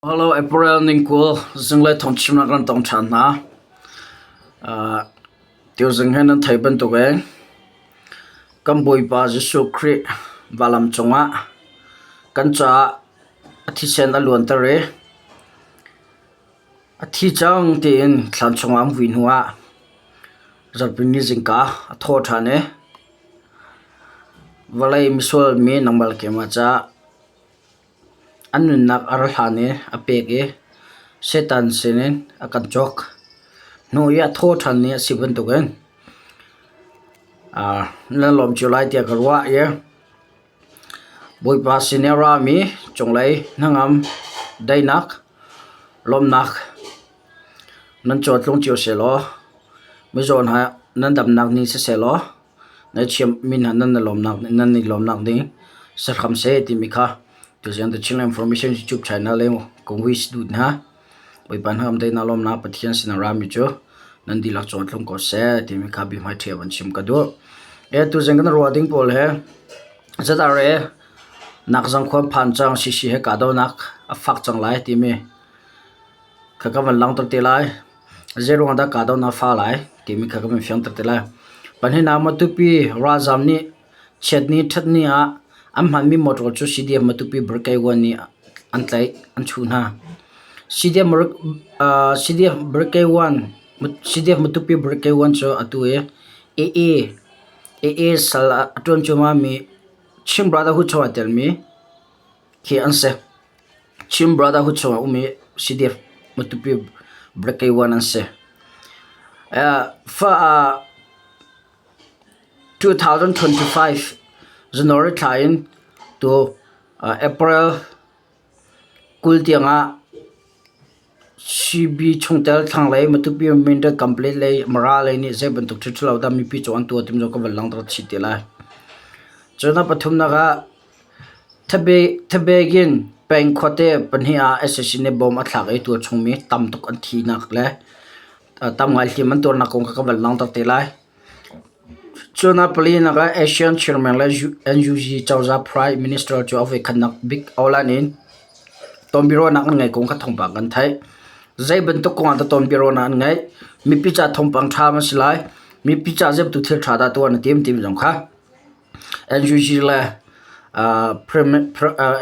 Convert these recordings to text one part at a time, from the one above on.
Hello April ningkul zinglei thawngchimnak kan tong ṭhan hna. Uh, tuzing he nan thei bantuk in kan Bawipa Jesuh Khrih valam cungah kan caah a thisen a luanter i a thi cang tiin thlan chungah an vui hnuah zarhpi ni zingka a tho ṭhan i vawlei misual mi nangmah le keimah caah An nunnak a ra hlan i a pek i Satan sinin a kan cawk. Hnu i a thaw ṭhan ni a si bantukin nan lawm cio lai tiah ka ruah i Bawipa sin i a rami cunglei hnangam daihnak lawmhnak nan cawtlung cio sehlaw mizaw hna nan damnak ni siseh law Ngaihchiam mi hna nan i lawmnak nan i lawmnak ding sahram seh timi kha tuzing The Chinland Information YouTube channel in ka wish duh hna. Bawipa hnangam daihnak lawmnak Pathian sin a rami cu nan dihlak cung ah tlung ko seh timi kha biahmai ṭhia van chim ka duh. E tuzing kan ruah ding pawl he ZRA nakzang khua phan cang CC he kahdohnak a fak cang lai timi kha ka van langhter te lai. Zeiruang dah kahdohnak a fah lai timi kha ka van fiangter te lai. Pahnihnak Matupi ralzaam nih chiatni ṭhatni ah an hmanmi motor cu CDF Matupi Brigade 1 nih an tlaih, an chuh hna. CDF, CDF Brigade 1, CDF Matupi Brigade 1 cu atu i AA, AA sal a ṭuan cuahmahmi Chin Brotherhood chung aa telmi khi an si. Chin Brotherhood chungah ummi CDF Matupi Brigade 1 an si. Fa 2025 January thla in tu April 20 tiangah CB chungtel thlanglei Matupi Mindat Complete lei Mara lei nih zei bantuk thil ṭhalo dah mipi cu an tuah timi zong ka van langhter chih te lai. Cun a pathumnak ah Thabegin peng khuate pahnih ah sac nih bomb a thlak i tualchung mi tam tuk an thihnak le tam ngai hliam an tuarnak kong kha ka van langhter te lai. Cun a palinak ah ASEAN chairman le NUG cozah Prime Minister cu a voikhatnak bik online in tonbiaruahnak an ngeih kong kha thawngpang kan theih. Zei bantuk kong ah dah tonbiaruahnak an ngeih? Mipi ca thawngpang ṭha maw si lai? Mipi ca zei bantuk thil ṭha dah tuah na tim timi zong kha NUG le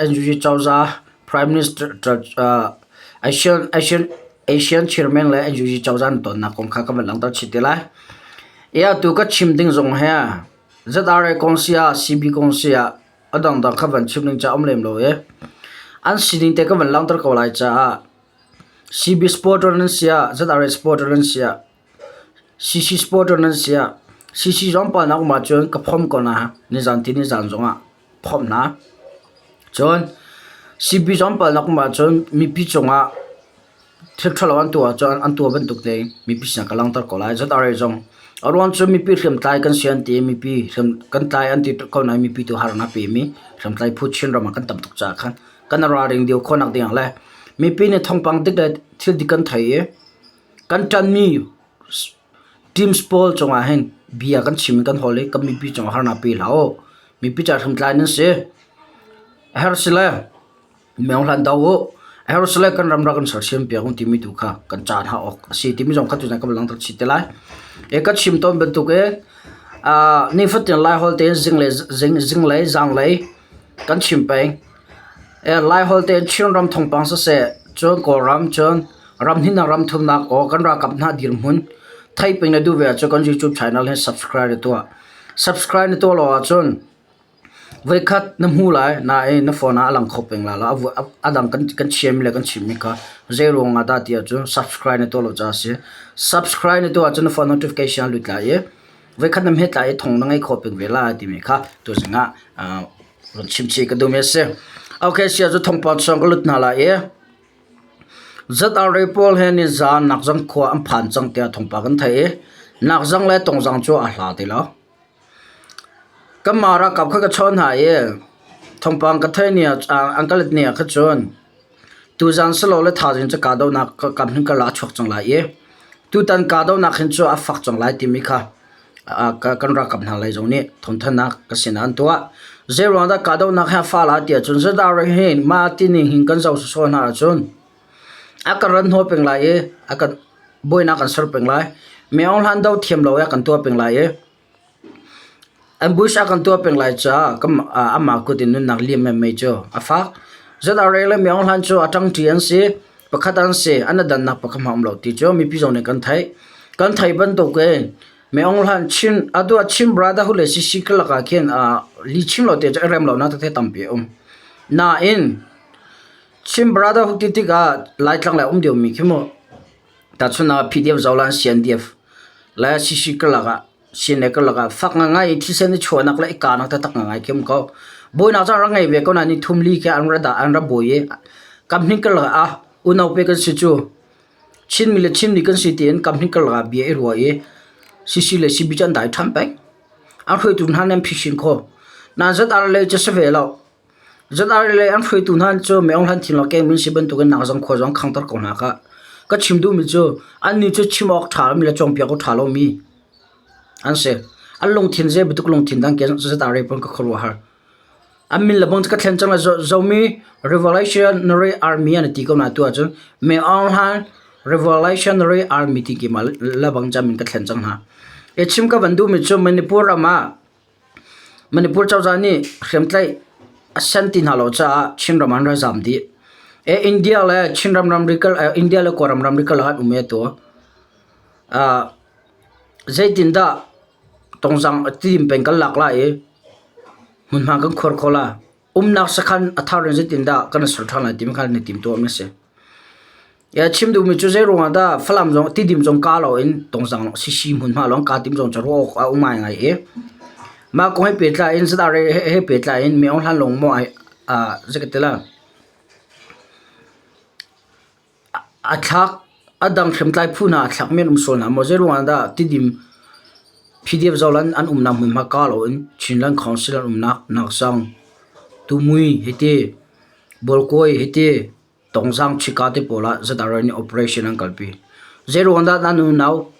NUG cozah Prime Minister ASEAN ASEAN ASEAN Chairman le NUG cozah an tonnak kong kha ka van langhter chih te lai. I atu ka chim ding zong hi ZRA kong si ah CB kong si ah a dangdang kha van chim ding ca um lem lo i an sining te ka van langhter ko lai caah CB supporter nan si ah ZRA supporter nan si ah CC supporter nan si ah CC zong palnak um ahcun ka phomh ko hna. Nizan ti nizan zongah phomh hna. Cun CB zong palnak um ahcun mipi cungah thil ṭhalo an tuah ahcun an tuah bantuk tein mipi sinah ka langhter ko lai. ZRA zong a ruang cu mipi hriamtlai kan si an ti i mipi hriam kan tlai an ti ko nain mipi tu harnak a pemi hriamtlai phu Chinram ah kan tam tuk caah khan kan i ralring deuh khawhnak dingah le mipi nih thawngpang dik le thil dik kan thei i Kan ṭanhmi teams pawl cungah hin bia kan chim i kan hawl i kan mipi cungah harnak pe hlah u. Mipi ca hriamtlai nan si. A herh si le meng hlan do u. A herh si le kan ram rak kan sersiam piak u timi tu kha kan caan hna awk a si timi zong kha tuzan kan langhter chih te lai. E ka chim tawn bantuk in nifatin Laiholh tein zinglei zinglei zanglei kan chim peng. Laiholh tein Chinram thawngpang siseh, cun Kawlram, cun ramhnihnak ramthumnak aw kan ralkap hna dirhmun theih peng na duh ve ahcun kan YouTube channel hi subscribe na tuah. Subscribe na tuah lo ahcun voikhat na hmu lai nain na phone ah a lang kho peng lai lo. A dang kan chiami le kan chimmi kha zei ruang ah dah ti ahcun subscribe na tuah lo caah a si. Subscribe na tuah ahcun na phone notification a lut lai i voikhat na hmet lai i thawng na ngei kho peng ve lai timi kha tuzing ah Run chim chih ka duhmi a si. Okay, sia cu thongpang chung ka lut hna lai i ZRA pawl he nizaan Nakzang khua an phan cang tiah thawngpang kan theih i Nakzang le Tongzang cu a hla ti lo. Kanmah ralkap kha ka chawn hna i thawngpang ka theih ni ah an ka let ni ah kha cun tuzaan silole thaizing cu kahdohnak kam hin ka la chuak cang lai i tutan kahdohnak hin cu a fak cang lai timi kha kan ralkap hna lei zong nih thawngthanhnak ka sinah an tuah. Zeiruang dah kahdohnak hi a fah lai ti ahcun ZRA hi mah tining hin kan zoh sawsawh hna ahcun. A kan ran hnawh peng lai i a kan buainak kan ser peng lai. Myo hlan do thiam lo i a kan tuah peng lai i ambush a kan tuah peng lai caah amah kut in nunnak liam mei cu a fak. ZRA le Myo hlan cu a ṭangṭi an si. Pakhat an si. An i dannak pakhat hmanh a um lo ti cu mipi zong nih kan theih. Kan theih bantuk in Myo hlan Chin atu ah Chin Brotherhood le CC karlak ah khin lihchim lo te cu i rem lonak tete tampi a um. Nain Chin Brotherhood ti tikah Laitlang lei a um deuhmi khi mu tahchun ah PDF Zolan CNDF le CC karlak ah CNA karlak ah fak ngaingai in thisen i chuahnak le i kahnak taktak ngaingai khi um ko. Buainak cu an rak ngei ve ko nain ni thum li khi an ra dah an ra buai i kamhnih karlak ah unau pe kan si cu Chinmi le Chinmi kan si tiin kamhnih karlak ah bia i ruah i CC le CB cu an dai ṭhan peng. An hruaitu hna nih an phisin khawh. Nain ZR lei cu si ve lo. ZRA le an hruaitu hna cu Maung Hlan Thin Keng Min si bantukin Nakzang khua zong khangter ko hna khah. Ka chim duhmi cu annih cu chim awk ṭha lomi le cawnpiak awk ṭha lomi an si. An lungthin zei bantuk lungthin dang ke ZRA pawl ka khuaruahhar. An min le bang cu ka thlen cang lai. Zomi Revolutionary Army an ti ko na tu ahcun Maung Hlan Revolutionary Army ti ki ma le bang cu an min ka thlen cang hna. I chim ka van duhmi cu Manipur ram ah Manipur cozah nih hriamtlaih a sen ti hna lo caah Chinram ah an ra zaam dih. India le Chinram ramri kal India le Kawlram ramri karlak ah an um i atu. Zeitindah Tongzang Tidim peng kan lak lai i hmunhma kan khuar khawh lai? Umnak sakhan a thar in zeitindah kan i ser ṭhan lai timi kha na timtuahmi a si. Chim duhmi cu zeiruangah dah Falam zong Tidim zong kaa loin Tongzang Sisi hmunhma lawng kaa tim zong cu ruah awk a um ngaingai i mah kong he pehtlai in ZRA he pehtlai in Myo Hlan lawng maw zei ka ti lai a thlak a dang hriamtlai phu hna a thlakmi an um sual hna maw zeiruangah dah Tidim PDF zolan an umnak hmunhma kaa loin Chinland Council an umnak Naksang Tumui hiti Bawlkawi hiti Tongzang Chika te pawl ah ZRA nih operation an kalpi. Zeiruang dah nan unau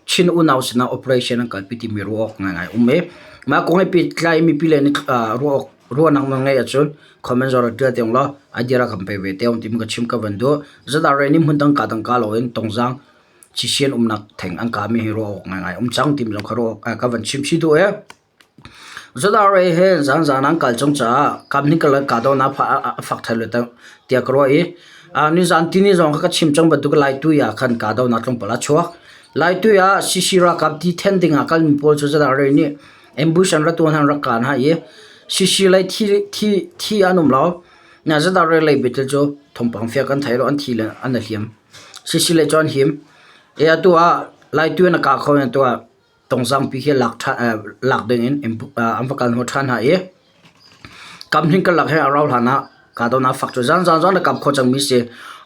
Chin unau sinah operation an kalpi timi ruah awk ngaingai um i mah kong he pehtlai mipi le nih ruah awk ruahnak nan ngeih ahcun comment zong rak ṭial te ulaw idea rak kan pe ve te timi ka chim ka van duh. ZRA nih hmun dang ka dang ka loin Tongzang Chisian umnak theng an kami hi ruah awk ngaingai um cang timi zong kha ruah awk ka van chim chih duh i ZRA he zanzan an kal cang caah kamhnih karlak kahdohnak a fak thai lo tiah ka ruah i nizan tini zong kha ka chim cang bantuk Laitui ah khan kahdohnak tlawmpal a chuak. Laitui ah CC ralkap ti then ding ah kalmi pawl cu ZRA nih ambush an rak tuah hna an rak kah hna i CC lei thi an um lo. ZRA lei belte cu thawngpang fiang kan thei lo an thi le an i hliam. CC lei cu an him. Atu ah Laitui an kah kho atu ah Tongzangpi khi lak ding in an va kal hnawh ṭhan hna i kamhning karlak he a rauh hlan ah kahdohnak fak cu zanzan zong an kap khawh cangmi si.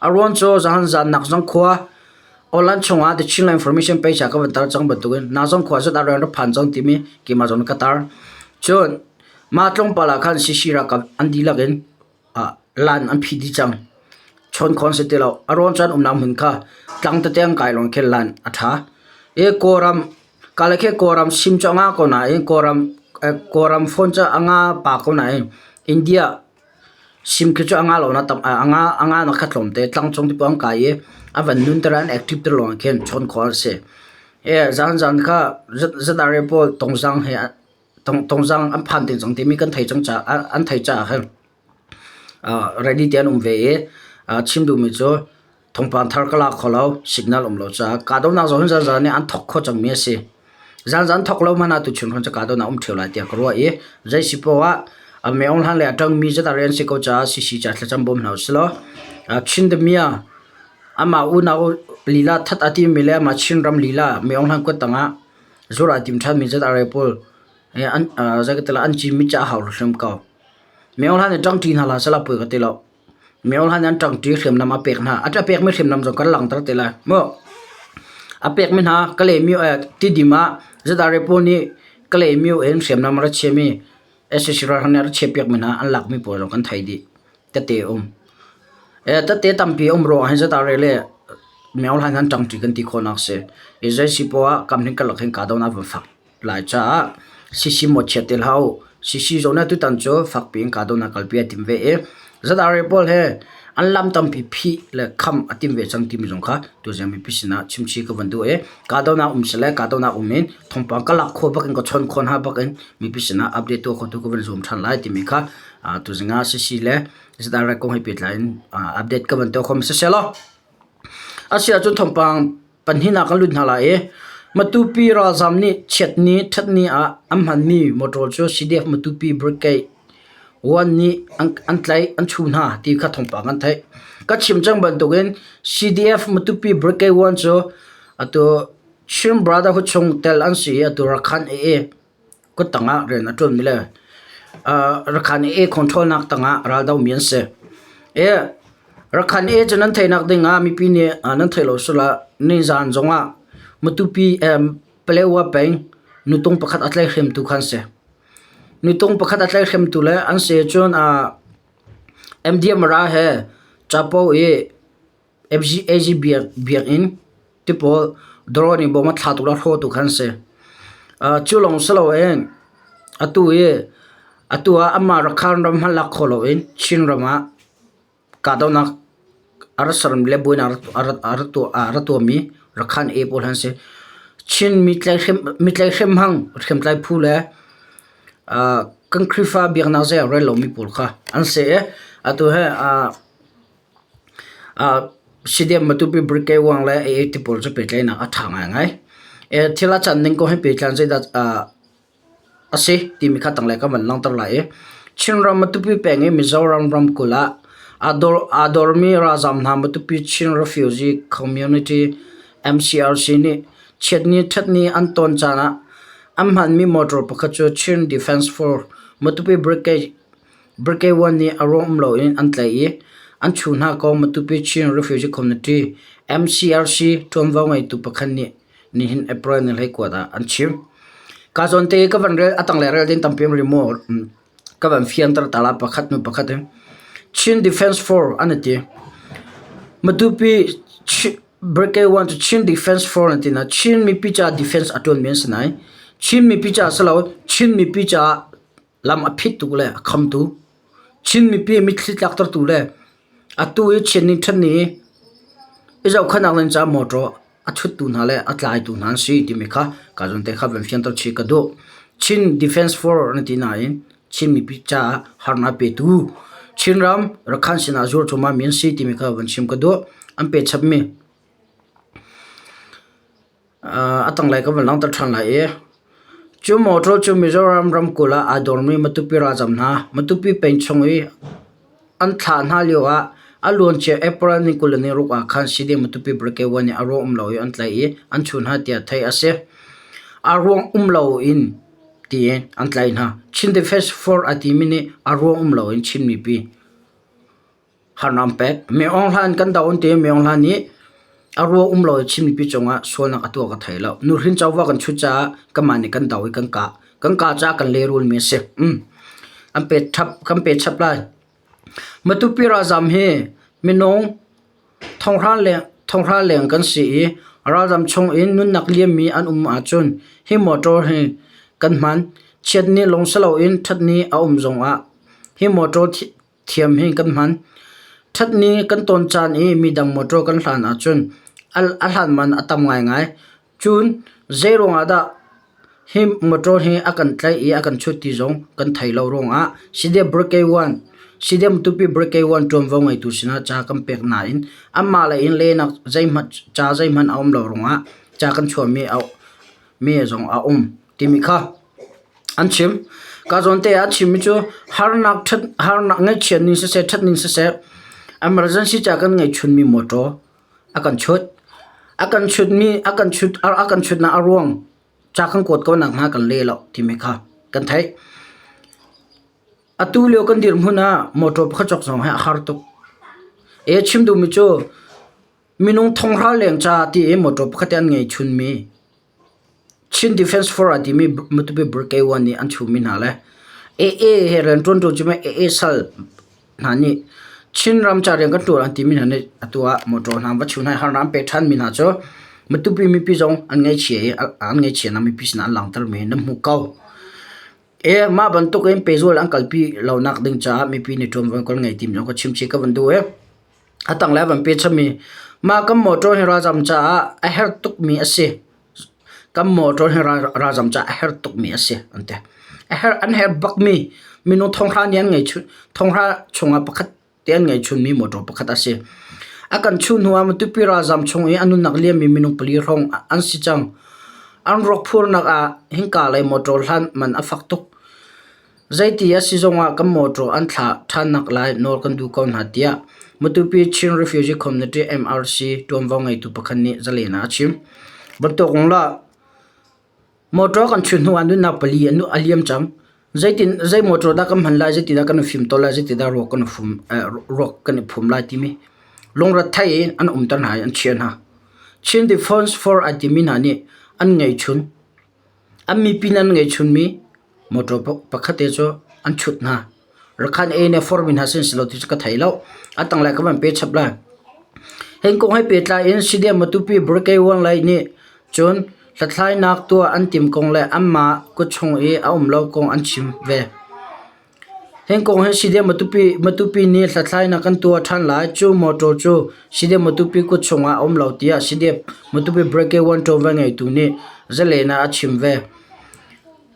A ruang cu zahan Nakzong khua online chungah The Chinland Information page ah ka van tar cang bantukin Nakzong khua zat ah rian rak phan cang timi keimah zong nih ka tar. Cun mah tlawmpal ah khan CC ralkap an dihlak in lan an phih dih cang. Chawn khawn si ti lo. A rawn caan umnak hmun kha tlang tete an kai lawng khin lan a ṭha. I Kawlram kale khi Kawlram sim cu a ngah ko nain Kawlram Kawlram phone cu a nga pa ko nain India sim khi cu a ngah lo na tam a nga a nga nak kha tlawmte tlangcung ti paoh an kai i a van nunter an active ter lawng khin chawn khawh an si. E zanzan kha ZRA pawl tongzang he Tongzang an phan ding cang timi kan thei cang caah an thei caah khan ready te an um ve i chim duhmi cu thawngpang thar ka lak kho lo signal um lo caah kahdohnak zong hi zanzan nih an thawk kho cangmi a si. Zanzan thawk lo hmanh ah tuchun hrawng cu kahdohnak um ṭheo lai tiah ka ruah i zei si poah ah Maung Hlan le a ṭangmi zat ah rian si ko caah CC ca thlacam bawm hna usih law Chin Damia amah unau lila that a timi le amah Chinram lila Maung Hlan kut tangah Zur aa tim ṭhanmi ZRA pawl an cimmi cu a hau hrim ko. Myo hlan i ṭangṭi hna hlah sehla pui ka ti lo. Myo hlan an ṭangṭi hriamnam a pek hna. A pekmi hriamnam zong kan langhter te lai. Mu. A pekmi hna Kalaymyo Tidim ah ZRA pawl nih Kalaymyo in hriamnam a ra chiami sac ralhrang nih a ra chiahpiakmi hna an lakmi pawl zong kan thei dih. Tete a um. Tete tampi a um ruangah hin ZRA le Myo hlan an ṭangṭi kan ti khawhnak a si. I zei si poah ah kamhning karlak hin kahdohnak van fak lai caah CC mawhchiat ti hlah u. CC zong nih tutan cu fakpi in kahdohnak kalpi a tim ve i ZRA pawl he An lam tampi phih le kham a tim ve cang timi zong kha tuzing mipi sinah chimchih ka van duh i kahdohnak um sile kahdohnak um in thawngpang ka lak khawh bak in ka chawnh khawh hna bak in mipi sinah update tuah khotu ka van zuam ṭhan lai timi kha tuzing ah CC le ZRA kong he pehtlai in update ka van tuah khawh mi siseh law a si ahcun thawngpang pahnihnak kan lut hna lai i Matupi ralzam nih chiatni ṭhatni ah an hmanmi motor cu CDF Matupi Brigade 1 nih an tlaih an chuh hna ti kha thawngpang kan theih. Ka chim cang bantukin CDF Matupi Brigade 1 cu atu Chin Brotherhood chung tel an si i atu Rakhan AA kuttang ah rian a ṭuanmi le Rakhan AA control nak tangah raldomi an si. I Rakhan AA cu nan theihnak ding ah mipi nih nan theih lo sual ah nizaan zongah Matupi Palewa peng nutung pakhat a tlaihhremtu kha an si. Nutung pakhat a tlaihhremtu le an si cun MDMRA he capo i AG biakinn tipawl drone in bawm a thlatu le a hrawtu kha an si. Cu lawng si loin atu i atu ah anmah Rakhan ram hmanh lak khawh loin Chinram ah kahdohnak a rak sermi le buainak a rak tuahmi Rakhan A pawl an si. Chin mi tlaihhrem hmang hriamtlai phu le kan Khrihfa biaknak zei ah rel lomi pawl kha an si i atu hi CDM Matupi Brigade Wang le AA ti pawl cu pehtlaihnak a ṭha ngaingai. Thil a can ning kong he pehtlai zeidah a si timi kha tanglei ka van langhter lai i Chinram Matupi peng i Mizoram ramkulh ah aa dormi ralzaam hna Matupi Chin Refugee Community MCRC nih chiatni ṭhatni an ton caan ah an hmanmi motor pakhat cu Chin Defense Force Matupi Brigade Brigade 1 nih a ruang um loin an tlaih i an chuh hna kong Matupi Chin Refugee Community MCRC ṭuanvo ngeitu pakhat nih nihin April ni 18 ah an chim. Ka zawn te ka van rel a tanglei rel ding tampi um rih mu ka van fianter ta la pakhat hnu pakhat in. Chin Defense Force an ti. Matupi Brigade 1 cu Chin Defense Force an ti na Chin mipi ca defense a ṭuanmi an si nai. Chin mipi ca si lo Chin mipi ca lam a phittu le a khamtu, Chin mipi mitthli tlaktertu le atu i Chin nih ṭhen i i zohkhenhnak ding caah mawṭaw a chuttu hna le a tlaitu hna an si timi kha ka zawn te kha van fianter chih ka duh. Chin Defense Force na ti nain Chin mipi caah harnak petu Chinram Rakhan sinah zuar cuahmah mi an si timi kha van chim ka duh. An pe chapmi. A tanglei ka van langhter ṭhan lai i cu motor cu Mizoram ramkulh ah aa dawrmi Matupi ralzam hna Matupi peng chung i an thlah hna lioah a luancia April ni 26 ah khan Sidi Matupi Brigade 1 nih a ruang um lo i an tlaih i an chuh hna tiah theih a si. A ruang um loin tiin an tlaih hna. Chin Defense Force a timi nih a ruang um loin Chin mipi Harnak an pek. Mi Aung Hlaing kan doh an ti. Mi Aung Hlaing nih a ruah um lo i Chin mipi cungah sualnak a tuah ka thei lo. Nuhrin covo kan chut caah kanmah nih kan doh i kan kah. Kan kah caah kan lehrulmi a si. An pe chap, kan pe chap lai. Matupi ralzam hi minung thonghra leng kan si i ralzam chung in nunnak liammi an um ahcun hi motor hi kan hman. Chiatni lawng si loin ṭhatni a um zongah hi motor thiam hi kan hman. Ṭhatni kan tawn caan i midang motor kan hlan ahcun a hlan man a tam ngaingai. Cun zeiruang ah dah hi motor hi a kan tlaih i a kan chut ti zong kan thei lo ruangah CDF Brigade 1 CDF Tupi Brigade 1 ṭuanvo ngeitu sinah ca kan pek nain anmah lei in lehnak zeihmanh ca zeihmanh a um lo ruangah ca kan chuahmi a mi zong a um timi kha an chim. Ka zawn te ah chimmi cu harnak ṭhat harnak ngaihchiat ning siseh ṭhat ning siseh emergency ca kan ngeihchunmi motor a kan chut. A kan chutmi a kan chut a kan chutnak a ruang ca kan kuat ko nak hnga kan le lo timi kha kan theih. Atu lio kan dirhmun ah motor pakhat cawk zong hi a har tuk. E chim duhmi cu minung thonghra leng ca ti i motor pakhat te an ngeihchunmi Chin Defense Force a timi Matupi Brigade 1 nih an chuhmi hna le AA he rianṭuantu cu AA sal hna nih Chinram ca rian kan ṭuan an timi hna nih atu ah motor hna an va chuh hna i harnak an pek ṭhanmi hna cu Matupi mipi zong an ngaihchia i an ngaihchianak mipi sinah an langhtermi nan hmuh ko. E mah bantuk in pehzul an kalpi lonak ding caah mipi nih ṭuanvo kan ngei timi zong ka chimchih ka van duh i. A tanglei a van pe chapmi mah kan motor hi ralzam caah a herh tukmi a si. Kan motor hi ralzam caah a herh tukmi a si an ti. A herh an herh bakmi minung thonghra nih an ngei thonghra chungah pakhat te an ngei chunmi motor pakhat a si. A kan chuh hnu ah Matupi ralzam chung i a nunnak liammi minung pali hrawng an si cang. An ruak phurnak ah hingka lei motor hlan man a fak tuk. Zeiti a si zongah kan mawṭaw an thlah ṭhannak lai nawl kan duh ko hna tiah Matupi Chin Refugee Community MRC ṭuanvo ngeitu pakhat nih Zalen ah a chim. Bantuk la mawṭaw kan chut hnu ah nunnak pali a liam cang. Zeitin zei mawṭaw dah kan hman lai, zeitindah kan i fimtawl lai, zeitindah ruak kan i fum ruak kan i phum lai timi lungret thei in an umter hna i an chiah hna. Chin Defense Force ai timi hna nih an ngeihchun an mipi nih an ngeihchunmi Motor pakhat te cu an chut hna. Rakhan A nih a formi hna sin si lo ti cu ka thei lo. A tanglei ka van pe chap lai. Hi kong he pehtlai in CDM Matupi Brigade One lei nih cun hlathlainak tuah an tim kong le anmah kutchung i a um lo kong an chim ve. Hi kong hi CDM Matupi, Matupi nih hlathlainak kan tuah ṭhan lai. Cu motor cu CDM Matupi kutchung ah a um lo tiah CDF Matupi Brigade One ṭuanvo ngeitu nih Zalen ah a chim ve.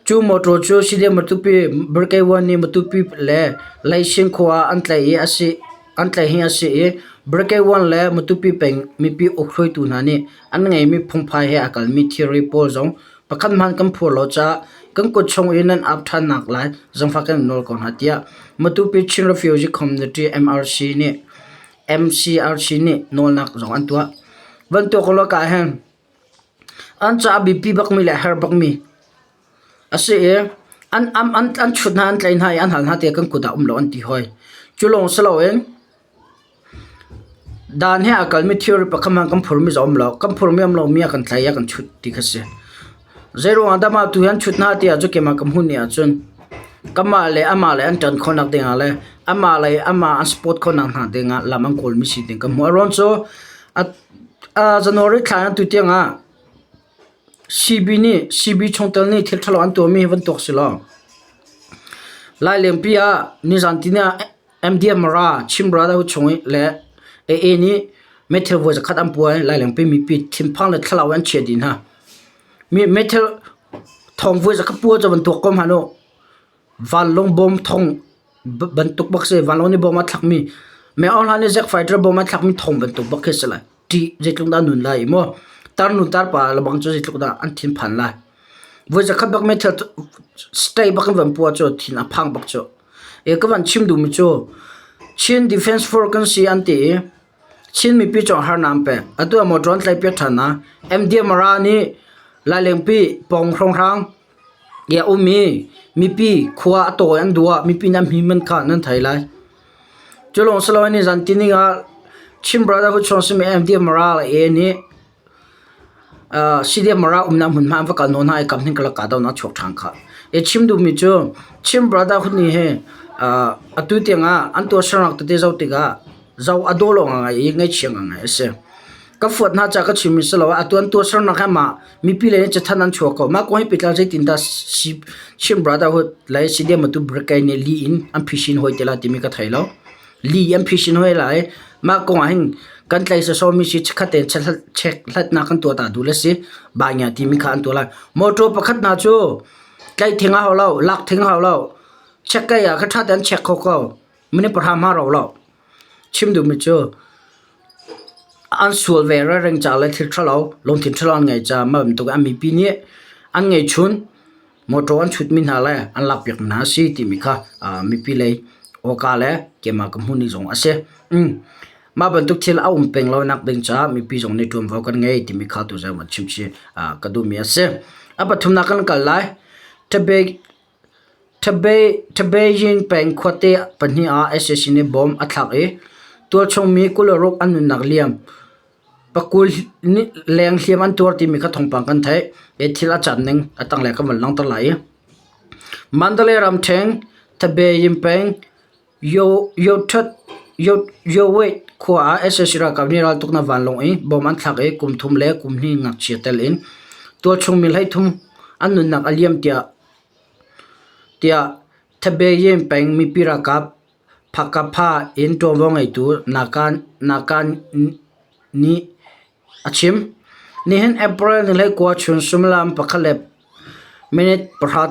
Cu mawṭaw cu Sidia Matupi Brigade nih Matupi le Leising khua ah an tlaih hi a si i Brigade le Matupi peng mipi ukhruaitu hna nih an ngeihmi phungphai he aa kalmi thilri pawl zong pakhat hmanh kan phur lo caah kan kut chung i nan ap ṭhannak lai zaangfah kan in nawl ko hna tiah Matupi Chin Refugee Community MRC nih MCRC nih nawlnak zong an tuah. Bantuk ah hin An caah biapi bakmi le a herh bakmi a si i an an chut hna an tlaih hna i an hal hna tikah kan kut ah um lo an ti hoi. Cu lawng si loin dan he aa kalmi thilri pakhat hmanh kan phurmi zong a um lo. Kan phurmi a um lomi ah kan tlaih i a kan chut ti kha si. Zeiruang ah dah mah tu hi an chut hna ti ahcun keimah ka hmuh ni ahcun kanmah le amah le an ṭan khawhnak dingah le amah le amah an support khawhnak hna dingah lam an kawlmi si ding ka hmuh. A ruang cu January thla in tutiang ah CB nih CB chungtel nih thil ṭhalo an tuahmi hi van tuak si law Lailengpi ah nizan tini ah MDM Mara Chin Brotherhood chung i le AA nih meithal voi zakhat an puai Lailengpi mipi thinphang le thlalau an chiah dih hna. Mi meithal thawng voi zakhat pua cu van tuak ko hmanh u. Vanlawng bom thong bantuk bak si vanlawng nih bom a thlakmi Meng Aung Hlaing nih jet fighter bom a thlakmi thong bantuk bak khi si lai. Ṭih zeitluk dah nun lai i maw tarnu tarpa lebang cu zeitluk dah an thinphan lai. Voi zakhat bak meithal stay bak in van puah cu thin a phang bak cu. E ka van chim duhmi cu Chin Defense Force kan si an ti i Chin mipi cawng harnak an pek. Atu ah motor an tlaihpiak ṭhan hna. MDMRA nih Lailengpi pawng hrawnghrang i a um i mipi khua a tawi an duh ah mipi nih an hmi man kha nan thei lai. Cu lawng si loin nizan tihni ah Chin Brotherhood chung a simi MDMRA le AA nih CDMRA umnak hmunhma an va kal nawn hna i kam hnin karlak kahdohnak a chuak ṭhan khah. I chim duhmi cu Chin Brotherhood nih hi atu tiangah an tuahsernak tete zoh tikah zoh a dawh lo ngai i ngaihchia ngai a si. Ka fuat hna caah ka chimmi si lo atu an tuahsernak hi mah mipi lei in cathanh an chuak ko. Mah kong hi pehtlai zeitindah Chin Brotherhood le CDM atu Brigade nih li in an phisin hoi te lai timi ka thei lo. Li an phisin hoi lai. Mah kong ah hin kan tlai sawsawmi si chikkhat tein check hlatnak kan tuah ta duh le si banya timi kha an tuah lai. Motor pakhat hna cu tlaih thing a hau lo, lak thing a hau lo. Check kai ah kha ṭha tein an check kho ko. Minute pahra hma rau lo. Chim duhmi cu an sual ve reng ca le thil ṭhalo lungthin ṭhalo an ngeih caah mah bantuk an mipi nih an ngeihchun motor an chutmi hna le an lakpiakmi hna a si timi kha mipi lei awka le keimah ka hmuhning zong a si. Mah bantuk thil a um peng lonak ding caah mipi zong nih ṭuanvo kan ngei timi kha tuzaan van chim chih ka duhmi a si. A pathumnak kan kal lai. Thabeyin peng khuate pahnih ah sac nih bomb a thlak i tualchung mi 26 an nunnak liam. Pakul leng hliam an tuar timi kha thawngpang kan theih. Hi thil a can ning a tanglei kan van langhter lai i Mandalay ramṭhen Thabeyin peng Yowet khua ah sac ralkap nih raltuknak vanlawng in bomb an thlak i kum thum le kum hnih ngakchia tel in tualchung mi 13 an nunnak a liam tiah Thabeyin peng mipi ralkap. Phakapha in ṭuanvo ngeitu Nakan nih a chim. Nihin April ni 19 chun suimilam 1:10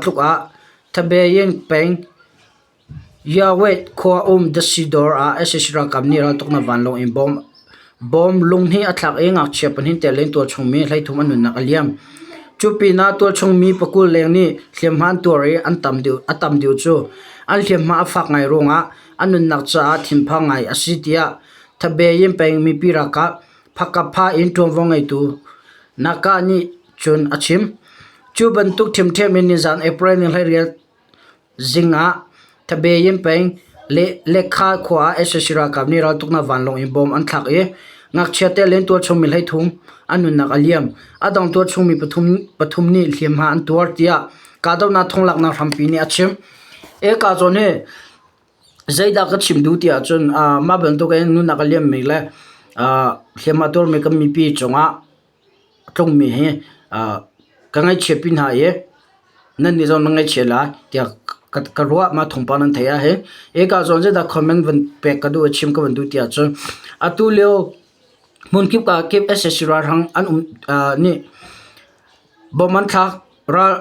tluk ah Thabeyin peng Yawet khua um Dasi dawr ah sac ralkap nih raltuknak vanlawng in bom lunghnih a thlak i ngakchia pahnih tel in tualchung mi 33 an nunnak a liam. Cu pinah tualchung mi 20 leng nih hliamhma an tuar i a tam deuh cu an hliamhma a fak ngai ruangah an nunnak caah thinphang ngai a si tiah Thabeyin peng mipi ralkap Phakapha in ṭuanvo ngeitu Naka nih cun a chim. Cu bantuk ṭhiamṭhiam in nizaan April ni 18 Zing ah Thabeyin peng Lekha khua ah sac ralkap nih raltuknak vanlawng in bomb an thlak i ngakchia tel in tualchung mi 33 an nunnak a liam. A dang tualchung mi pathum nih hliamhma an tuar tiah kahdohnak thonglaknak hrampi nih a chim. Eka zawn hi zeidah ka chim duh ti ahcun mah bantuk in nunnak a liammi le hliamhma tuarmi kan mipi cungah a tlungmi hi ka ngaihchiatpi hna i nannih zong nan ngaihchia lai tiah ka ruah. Mah thawngpang nan theih ahhin hika zawn zeidah comment van pek ka duh i chim ka van duh ti ahcun atu lio hmunkip ah kip sac ralhrang an um nih bom an thlak. Ral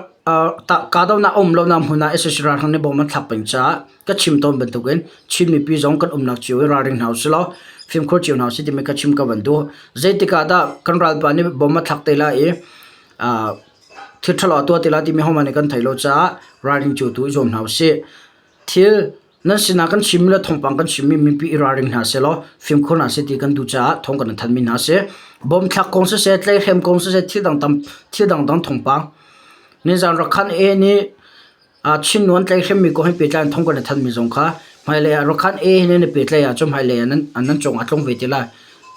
kahdohnak a um lonak hmun ah sac ralhrang nih bom an thlak peng caah ka chim tawn bantukin Chin mipi zong kan umnak cio i ralring hna usih law fimkhur cio hna usih timi ka chim ka van duh. Zeitik ah dah kan ralpa nih bom a thlak te lai i thil ṭhalo a tuah te lai timi hohmanh nih kan theih lo caah ralring cio tu i zuam hna usih. Thil nan sinah kan chimmi le thawngpang kan chimmi mipi i ralring hna sehlaw fimkhur hna seh ti kan duh caah thawng kan in thanhmi hna a si. Bomthlak kong siseh, tleihrem kong siseh, thil dang tam thil dangdang thawngpang. Nizan Rakhan A nih Chin nuan tleihremmi kong he pehtlai in thawng kan in thanhmi zong kha hmailei ah Rakhan A he nan i pehtlaih ahcun hmailei ah nan cung a tlung ve te lai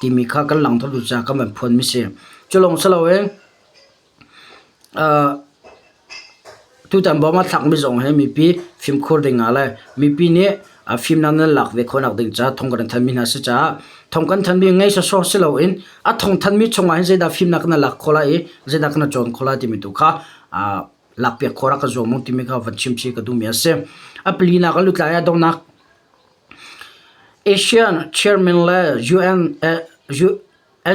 timi kha kan langhter duh caah kan van phuanmi si. Cu lawng si loin Tutan bawm a thlakmi zong hi mipi fimkhur ding ah le mipi nih fimnak nan lak ve khawhnak ding caah thong kan thanmi hna si caah thong kan thanmi ngei sawsawh si loin a thong thanmi chungah hin zeidah fimnak na lak khawh lai i zeidah na cawn khawh lai timi tu kha lakpiak khawh rak ka zuam u timi kha van chim chih ka duhmi a si. A palinak a lutlai ah donghnak ASEAN chairman le UN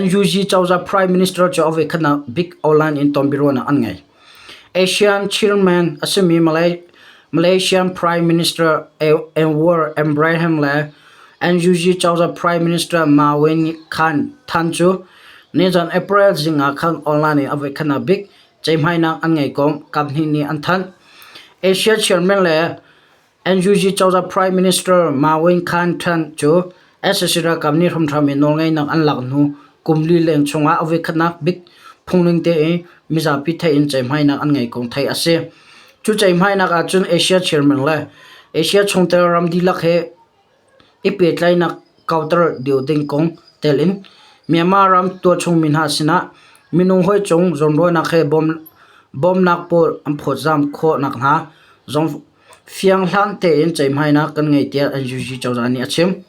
NUG cozah Prime Minister cu a voikhatnak bik online in tonbiaruahnak an ngei. ASEAN Chairman a simi Malaysian Prime Minister Anwar Ibrahim le NUG cozah Prime Minister Ma Win Khan Than cu nizan April zing ah khan online in a voikhatnak bik ceihmainak an ngei kong kaphnih nih an thanh. Asia Chairman le NUG cozah Prime Minister Ma Win Khan Than cu sac ralkap nih hramhram in nawlngeihnak an lak hnu kum li leng chungah a voikhatnak bik phungning tein mizapi theih in ceihmainak an ngeih kong theih a si. Cu ceihmainak ahcun Asia Chairman le Asia chungtel ram dihlak he i pehtlaihnak kauter deuh ding kong tel in Myanmar ram tualchung mi hna sinah minung hawi cung zawnruahnak he bawmnak pawl an phawtzamh khawh nakhnga zong Fianghlang tein ceihmainak kan ngei tiah NUG cozah nih a chim.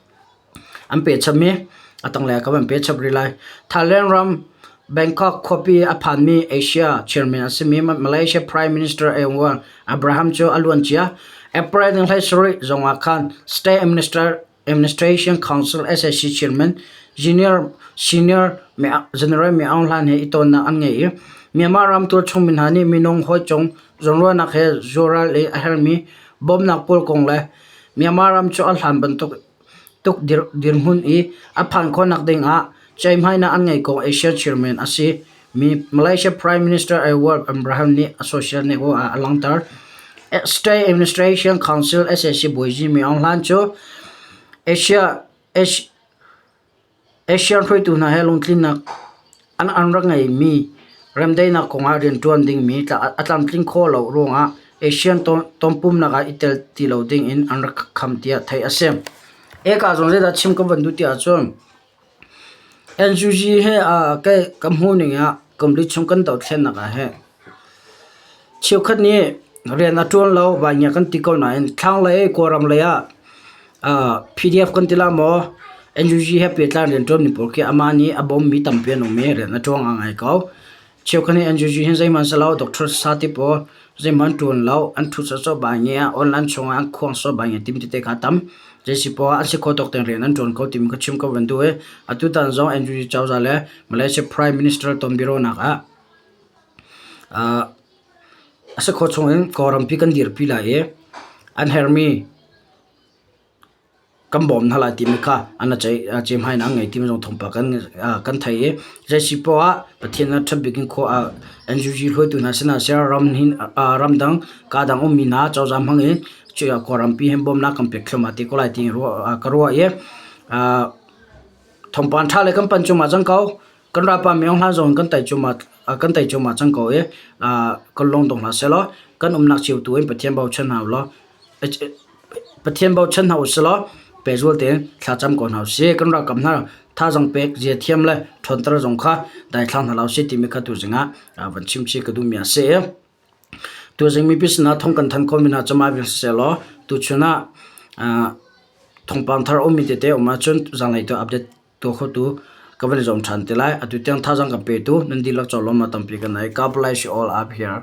An pehchapmi a tanglei ah ka van pehchap rih lai. Thailand ram Bangkok khuapi a phanmi Asia chairman a simi Malaysia Prime Minister Anwar Abraham cu a luancia April ni 17 zongah khan State Administration Council SAC Chairman Junior Senior General Mi Aung Hlaing he i tonnak an ngei i Myanmar ram tualchung mi hna nih minung hawi cung zawnruahnak he zuaral i a herhmi bawmhnak pawl kong le Myanmar ram cu a hlan bantuk tuk dirhmun i a phan khawhnak ding ah ceihmainak an ngeih kong Asia Chairman a si mi Malaysia Prime Minister Anwar Ibrahim nih a social network ah a langhter. State Administration Council SAC bawizi Mi Aung Hlaing cu Asia Asian hruaitu hna he lungtlinnak an rak ngeimi remdaihnak kongah rianṭuan dingmi a tlamtling khawh lo ruangah ASEAN tonpumnak ah i tel ti lo dingin an rak kham tiah theih a si. Eka zong zeidah chim ka van duh ti ahcun NUG he ka hmuhning ah kumli chung kan dohthlennak ah hin cheukhat nih rian a ṭuan lo vaingia kan ti ko nain thlanglei Kawlram lei ah PDF kan ti la maw NUG he pehtlai rianṭuanmi pawl khi amah nih a bawmmi tampi an um i rian a ṭuan ngai ko. Cheukhat nih NUG hi zeihmanh si lo doctor sati pawl zeihmanh an ṭuan lo an ṭhut sawsawh baingia online chungah an khuang sawh baingia timi tete kha a tam. Zeisi poah an si kho tawk tein rian an ṭuan ko timi kha chim ko van duh i atutan zong NUG cozah le Malaysia Prime Minister tonbiaruahnak ah a si khawh chungin Kawlrampi kan dirpi lai i an herhmi kan bawm hna lai timi kha an ceihmainak an ngei timi zong thawngpang kan theih i zeisi poah ah Pathian a ṭhat bik in khua ah NUG hruaitu hna sinah siseh ramdang kaa dang ummi hna cozah hmang in Kawlrampi hin bawmnak kan pek thluahmah te ko lai ti ka ruah i thawngpang ṭha le kan panh cuahmah cang ko. Kan ralpa Myo Hla zong kan tei cuahmah kan tei cuahmah cang ko i kan lung dong hlah sehlaw kan umnak cio tu in Pathian bochan hna ulaw Pathian bochan hna usilaw pehzul tein thlacam ko hna usih. Kan ralkap hna thazaang pek zia thiam le ṭhawnter zong kha daithlang hna hlah usih timi kha tuzing ah van chim chih ka duhmi a si. Tuzing mipi sinah thawng kan thanh khawhmi hna cu mah vial sisehlaw tuchun ah thawngpang thar a ummi tete a um ahcun zaanglei tu update tuah khotu ka van i zuam ṭhan te lai. Atu tiang thazaang kan petu nan dihlak caw lawmnak tampi kan nei. God bless you all up here.